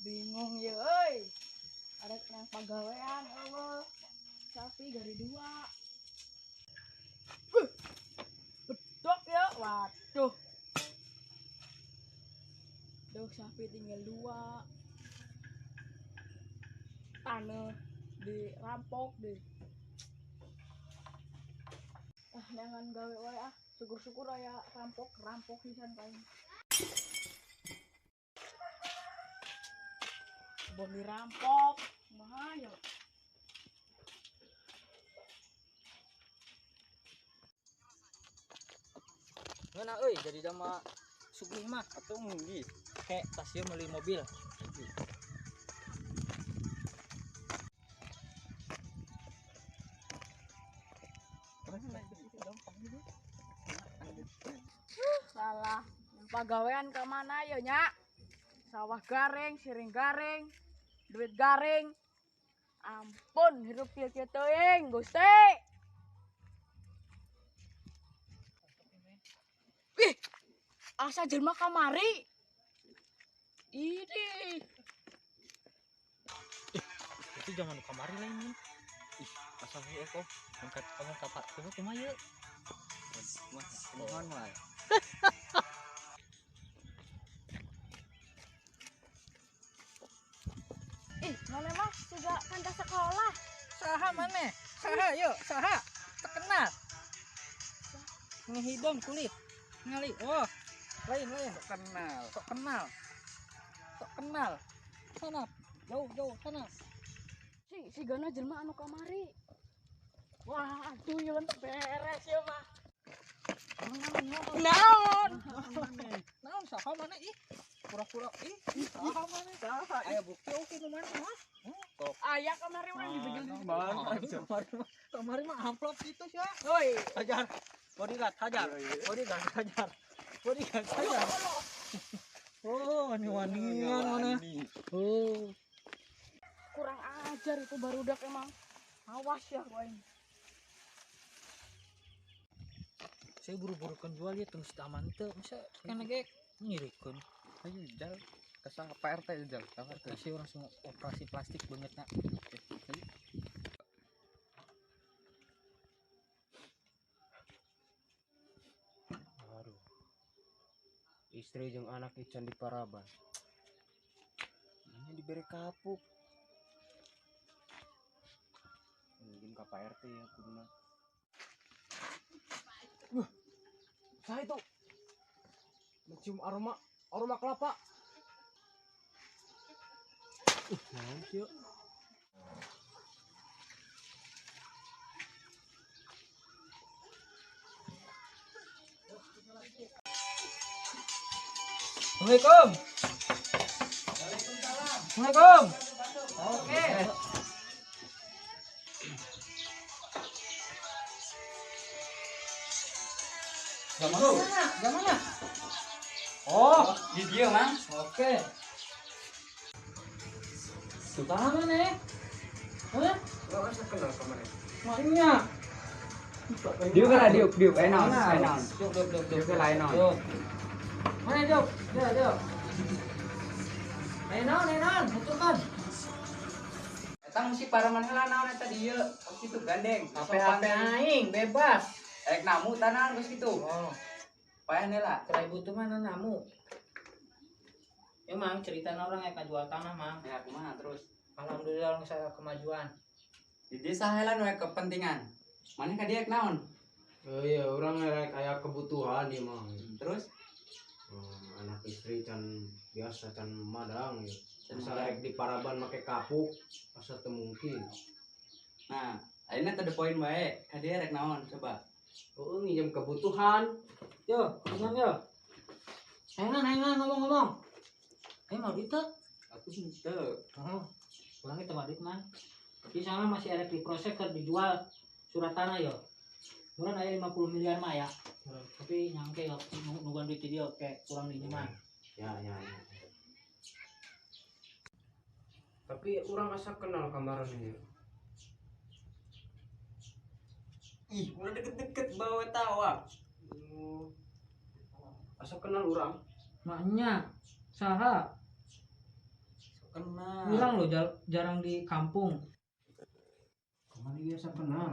Bingung ya euy. Arek nang pagawean eueuh. Sapi gari dua. Bedok ya, waduh. Duh, sapi tinggal dua. Tanah dirampok deh. Ah, jangan gawe wae ah. Syukur-syukur aya rampok pisan paling. Bon dirampok, kumaha ya? Ngeuna euy jadi dama sugih mah atuh ngeunggih. Kayak tas ieu meuli mobil. Salah. Pagawean ke mana ya nya? Sawah garing, siring garing, duit garing. Ampun, hirup kieu-kieu teuing, Gusti. Ih, asa jelema kamari. Ini. Itu zaman kamari lain nih. Ih, asa heueuh kok. Angkat kamu kapak kumaha kumaha ieu? Mohon mah. Ih, mana mah juga kanca sekolah. Saha maneh? Saha yuk, saha? Terkenal. Ngehidung kulit. Ngali. Oh, lain lain. Sok kenal. Sok kenal. Sok kenal. Sana, jauh jauh sana. Si gana jelema anu kamari. Wah, aduh ieu beres ya mah. Naon? Naon saha maneh ih? Pura-pura ih, saha maneh? Saha? Aya bukti oke nu maneh mah. Kok. Aya kamari urang dibejel di situ. Kamari mah amplop gitu sia. Oi, hajar. Bodyguard hajar. Bodyguard hajar. Bodyguard hajar. Oh, wani-wanian mana? Oh. Kurang ajar itu barudak emang. Awas ya gua ini. Saya buru-buru kan jual ya terus taman teu, masa kana ge ngirikeun. Ayo jal kesang Pak RT jal. Pak RT. Kasih orang semua operasi plastik banget nak. Aduh. Istri jeung anak ican di paraban. Ini diberi kapuk. Mungkin ka Pak RT ya kuduna. Wah, saya itu mencium aroma kelapa. Naon sih yuk? Assalamualaikum. Waalaikumsalam. Assalamualaikum. Oke. Gimana? Gimana? Oh, di dia, Mang. Oke. Suka mana nih? Hah? Enggak usah kenal kemarin. Maknya. Diuk lah, diuk, diuk. Enak, enak. Diuk, diuk, diuk, diuk lah, enak. Mana diuk? Diuk, diuk. Enak, enak, betul kan? Eta mesti para maneh lah naon eta dieu. Kos kitu gandeng. HP aing bebas. Rek namu tanah kos kitu. Oh. Payah lah. Cerai butuh mana namu? Emang cerita orang yang jual tanah, Mang. Ya kumaha terus? Alhamdulillah orang saya kemajuan. Di desa heula nu kepentingan. Maneh ka dieu naon? Oh iya, orang rek aya kebutuhan ieu mah. Terus? Anak istri can biasa can madang ya. Asa rek di paraban make kapuk asa teu mungkin. Nah, ayeuna teu poin bae. Ka dieu rek naon coba? Oh, nginjem kebutuhan. Yo, kebutuhan yo. Hengan, hengan ngomong-ngomong. Mau duit teu? Aku sih teu. Oh, kurang itu mah duit mah. Di sana masih ada diproses keur dijual surat tanah yo. Murah aya 50 miliar mah ya. Tapi nyangke yo nungguan duit dia kayak kurang di mah. Ya, ya, ya. Tapi urang asa kenal kamaran ini. Ih, udah deket-deket bawa tawa. Oh. Asa kenal urang. Maknya saha? Kenal. Kurang loh jarang di kampung. Kemana biasa kenal?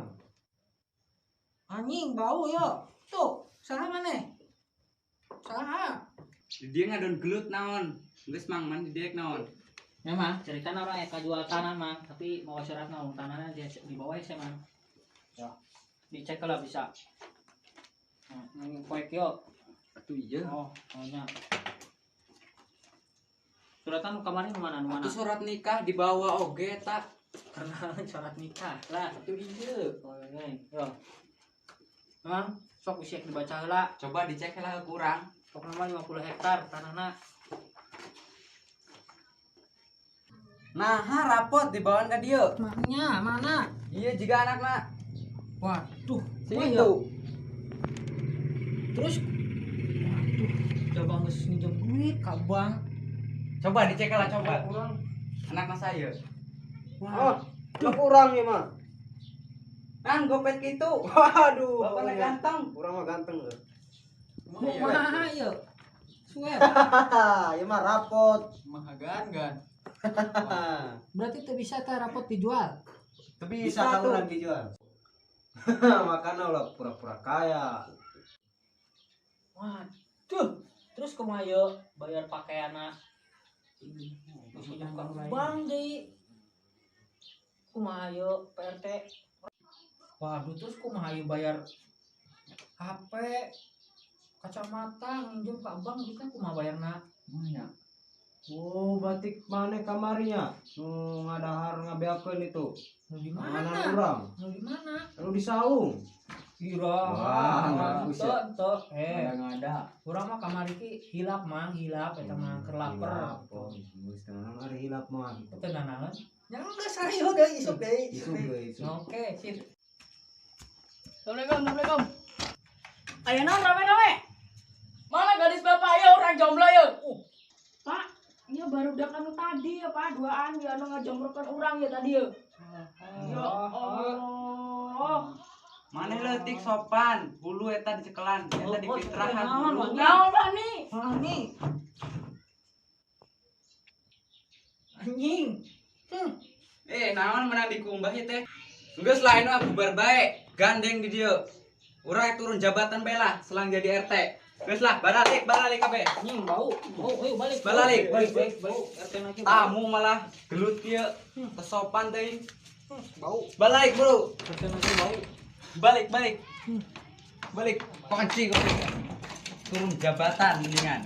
Anjing bau yo. Tuh, saha maneh? Saha? Di dia ngadon gelut naon. Geus mang man di dia naon. Ya mang, cerita orang yang jual tanah mang, tapi mau syarat naon tanahnya di bawah sih mang. Ya, dicek lah bisa. Nah, ini poek yo. Atuh iya. Oh, maunya. Suratan kemarin mana mana? Atuh surat nikah dibawa oge tak. Karena surat nikah lah. Atuh iya. Oh, ini. Yo. Mang, sok bisa dibaca heula. Coba dicek lah kurang. Pokoknya mah 50 hektar tanahna. Nah, rapot dibawaan ka dieu. Maknya mana? Iya jika anakna. Waduh, Si wah, itu. ya. Terus waduh, coba geus nginjem duit ka bank. Coba dicek lah coba. Kurang. Anakna saya. Oh, kurang ya mah. Nan gopet kitu. Waduh, Bapakna ganteng. Kurang mah ganteng euy. Kumaha ieu? Suwe. Hahaha, ieu mah rapot. Mahagan gan. Berarti teu bisa teh rapot dijual. Teu bisa Bisa kalau tuh. urang dijual. Makanya ulah pura-pura kaya. Waduh. Terus kumaha ieu bayar pakaianna? Geus nginjem ka bank deui. Kumaha ieu PRT? Waduh, terus kumaha ieu bayar HP, kacamata nginjem ka bank juga kumaha bayarna? Mana? Oh, batik mana kamarnya? Nu ngadahar ngabeakeun itu. Nu di Panganan mana? urang. Nu di mana? Lalu di saung. Ira. Wah, ngaku Ente, sia. ente. Eh, Ngada. urang mah kamari ki hilap mang, hilap eta mah keur lapar. Hilap, oh, geus tenang ari hilap mah gitu. Teu nanaon. Nya geus hayu deui isuk deui. Isuk deui, isuk. Oke, sip. Assalamualaikum, assalamualaikum. Ayo naon rame-rame? Mana gadis bapak ya orang jomblo ya? Pak, ini baru udah anu tadi ya Pak, duaan ya anu ngajomblokan orang ya tadi ya. Ya Allah. Maneh leutik sopan, bulu eta dicekelan, eta dipitrahan naon, bulu. Naon Pak nih? Mami. Anjing. Eh, naon menang dikumbah ieu teh. Geus lah anu bubar bae, gandeng di dieu. Urang turun jabatan bae lah selang jadi RT. Geus lah, baralik, baralik kabeh. Anjing bau. Bau, ayo balik. Balik. Balik, balik, balik. RT lagi. Tamu malah gelut kieu, teu sopan teuing. Bau. Balik, Bro. RT lagi bau. Balik, balik. Balik, kunci kok. Turun jabatan mendingan.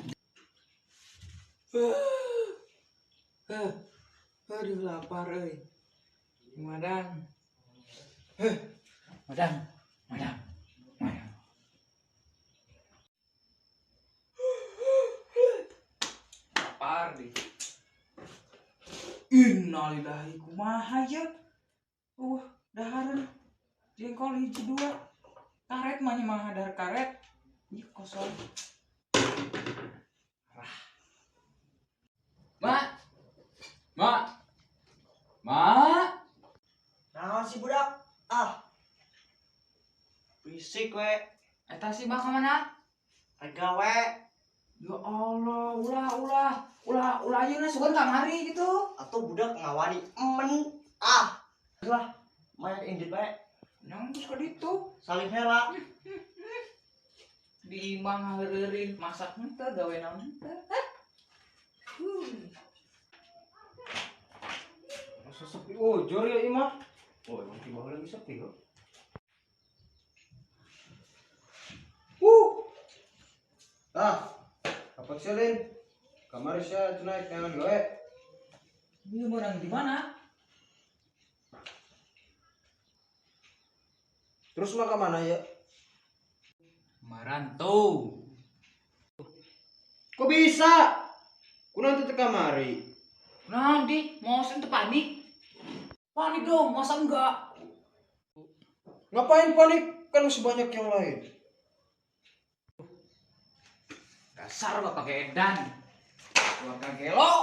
Aduh lapar euy. Madang. Madang. Madang. Madang. Lapar deh. Innalillahi kumaha ya. Dahareun jengkol hiji dua. Karet mah nya mah dahar karet. Ih kosong. Rah. Mak. Mak. Mak. Naon sih budak? Ah. Berisik we. Eta si Mak ka mana? Rek gawe. Ya Allah, ulah ulah ulah ulah ayeuna sugan kamari gitu. Atau budak ngawani emen. Ah. Lah, mayak indit bae. Nang terus ka ditu. Saling hela. Di imah ngaheureurin masak henteu gawe naon henteu. Masa sepi ujur ya imah. Oh, emang tiba lagi sepi kok. Ah, kapan sih Lin? Kamari sia cenah jangan gawe. Ini orang di mana? Terus mah ke mana ya? Marantau. Kok bisa? Ku nanti teh kamari. Nanti mau sentuh panik. Panik dong, masa enggak? Ngapain panik? Kan masih banyak yang lain. Dasar bapak edan. Keluarga gelo.